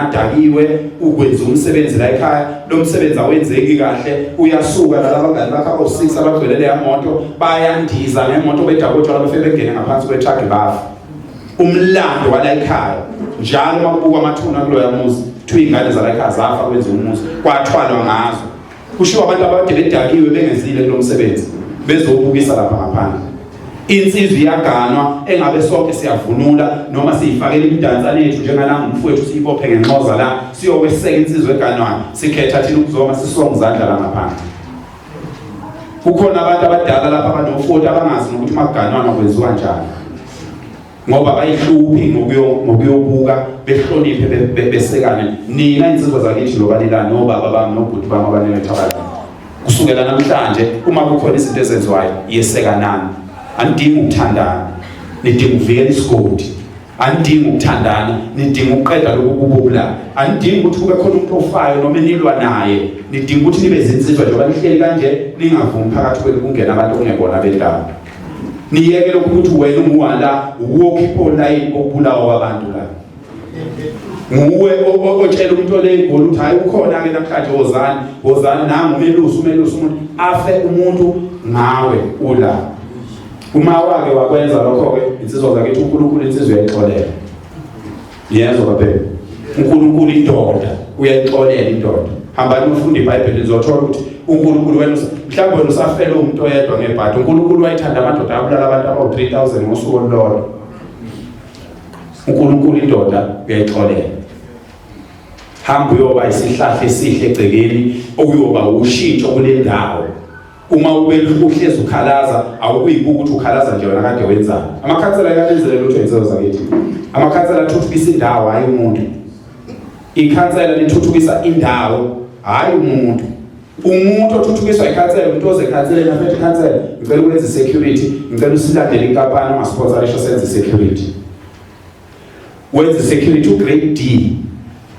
ungena adakiwe, ukwenza umsebenzi la ekhaya, lo msebenzi awenzeki kahle, uyasuka laba bangani bakhe abawu-6 abagcwele leya moto, bayandiza ngemoto bedakwe utshwala, bafike bengene ngaphansi kwetruck bafa. Umlando wala ekhaya njalo uma kubukwa amathuna kuloya muzi, kuthiwa iy'ngane zala ekhaya zafa kwenziwa umuzi, kwathwalwa ngazo. Kushiwo abantu abade bedakiwe bengezile kulo msebenzi, bezobukisa lapha ngaphandle. Insizwa iyaganwa engabe sonke siyavunula noma siyifakela imidansane yethu njengananga umfowethu siyibophe ngenxoza la siyokweseka insizwa eganwayo, sikhetha thina ukuzoma sisonge izandla la ngaphandle. Kukhona abantu abadala lapha abano-40 abangazi nokuthi uma kuganwana kwenziwa njani, ngoba bayihluphi ngokuyobuka behloniphe besekane. Nina insizwa zakithi loba nilani, obaba bami nobhuti bami abanewethabala, kusukela namhlanje uma kukhona izinto ezenziwayo yesekanani. Anidingi ukuthandana, nidinga ukuvikela isigodi. Anidingi ukuthandana, nidinga ukuqeda lokhu kububula. Anidingi ukuthi kube khona umuntu ofayo noma enilwa naye, nidinga ukuthi nibe zinsizwa njengoba nihleli kanje, ningavumi phakathi kwenu kungena abantu okungebona bendawo. Niyeke lokhu ukuthi wena unguwala uwokhipha olayini bokubulawa kwabantu la. Nguwe otshela umuntu ole igoli ukuthi hayi ukhona ke namhlanje, wozani wozani, nangu umelusi, umelusi umuntu afe umuntu ngawe ula. Uma wake wakwenza lokho ke insizwa zakithi, uNkulunkulu insizwa uyayixolela. Niyezwa baphela, uNkulunkulu indoda uyayixolela indoda. Hambani ufunde iBhayibheli, nizothola ukuthi uNkulunkulu wena mhlawumbe wena usafele umuntu oyedwa ngebhadi, uNkulunkulu wayethanda amadoda abulala abantu abawu-3000 ngosuku olulodwa. uNkulunkulu indoda uyayixolela. Hamba uyoba isihlahla esihle egcekeni, okuyoba ushintsho kule ndawo. Uma ube uhlezi ukhalaza, awukuyibuka ukuthi ukhalaza nje wena kade wenzani. Amakhansela ayalenzele lutho insizwa zakithi. Amakhansela athuthukisa indawo, hayi umuntu. Ikhansela lithuthukisa indawo, hayi umuntu. Umuntu othuthukiswa ikhansela umuntu oze ekhanseleni afethe ikhansela, ngicela ukwenza security, ngicela usilandele inkampani ongasponsorisha senze security. Wenza security ugrade D,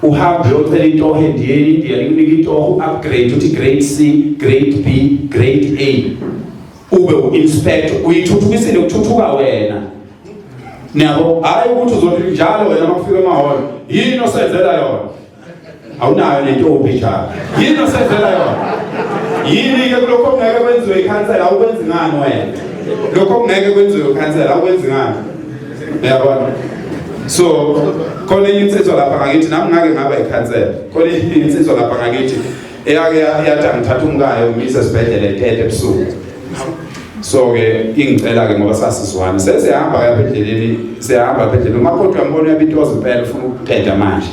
uhambe uyocela itoho endiyeni, India likunika itoho, upgrade uthi grade C, grade B, grade A, ube u-inspector, uyithuthukisile, kuthuthuka wena. Niyabo, hayi ukuthi uzothi njalo wena makufika emahholo, yini osenzela yona? Awunayo nentombi njalo, yini osenzela yona? Yini-ke kulokho okungeke kwenziwe ikhansela awukwenzi ngani wena? Lokho okungeke kwenziwe ikhansela awukwenzi ngani? Uyabona? So khona enye insizwa lapha ngakithi, nami ngake ngaba ikhansela. Khona enye insizwa lapha ngakithi eyake yathi angithatha umkayo ngiyise esibhedlela etete ebusuku. So-ke ingicela-ke ngoba sasizwana, sesihamba lapha endleleni, siyahamba lapha endleleni, umakoti uyambona uyabitoza impela, ufuna ukuteta manje.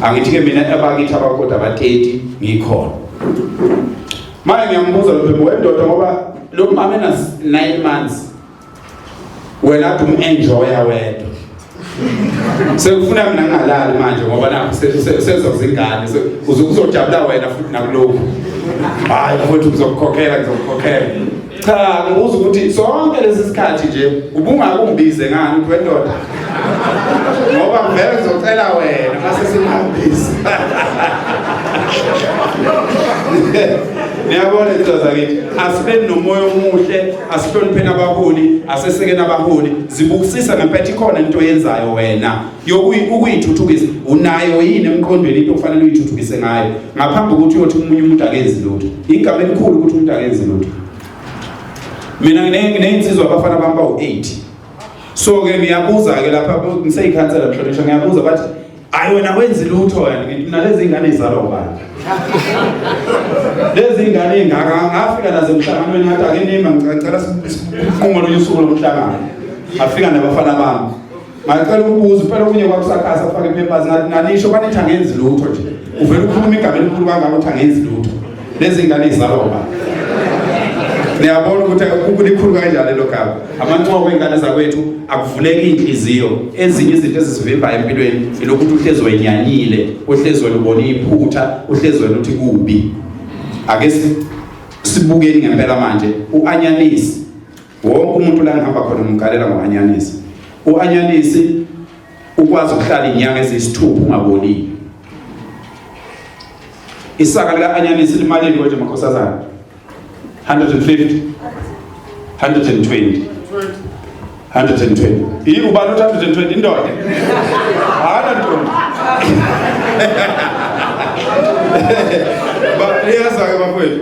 Angithi-ke mina abakithi abakoti abateti ngikhona. Manje ngiyambuza lo bhebhe wendoda, ngoba lo mama ena 9 months wena ade um-enjoya wedwa, sekufuna mina ngingalali manje ngoba nakho sezoza ingane, uzojabula wena futhi nakulokhu. Hayi futhi ngizokukhokhela, ngizokukhokhela. Cha, ngibuza ukuthi sonke lesi sikhathi nje ubungakumbize ngani ukuthi wendoda, ngoba ngivele ngizocela wena mase sinihambisa. Niyabona into zakithi, asibeni nomoya omuhle, asihlonipheni abaholi, asesekeni abaholi. Zibukisisa ngempela, ikhona into oyenzayo wena yokuyithuthukisa? Unayo yini emqondweni into okufanele uyithuthukise ngayo ngaphambi kokuthi uyothi omunye umuntu akenzi lutho? Igama elikhulu ukuthi umuntu akenzi lutho. Mina ngineyinsizwa abafana bami bawu-8. So-ke ngiyabuza-ke lapha, ngiseyikhansela mhlonishwa, ngiyabuza bathi hayi wena wenzi lutho wena. Ngithi mina lezi ngane izalwa ubani? Lezi ngane ingaka, ngafika nazo emhlanganweni, ngathi ake nima, ngicela siqunge olunye usuku lomhlangano. Ngafika nabafana bami, ngacela ukubuza phela okunye kwakusakasa kufake ipapers, ngathi nanisho banithi angenzi lutho nje, uvele ukhuluma igama elikhulu kangaka ukuthi angenzi lutho, lezi ngane izalwa ubani? Niyabona ukuthi likhulu kanjani lelo gama. Amanqoko ey'ngane zakwethu, akuvuleki iy'nhliziyo. Ezinye izinto ezisivimbayo empilweni ilokuthi uhlezi wenyanyile, uhlezi wena ubona iphutha, uhlezi wena uthi kubi. Ake sibukeni ngempela manje u-anyanisi. Wonke umuntu la ngihamba khona ngimgalela ngo-anyanisi. U-anyanisi ukwazi ukuhlala inyanga eziyisithupha ungabolile. Isaka lika-anyanisi limalini konje makhosazana? 150, 120, 120. Yi ubani uthi 120? Indoda hana ntombi. Ba, liyazwa ke bafowethu.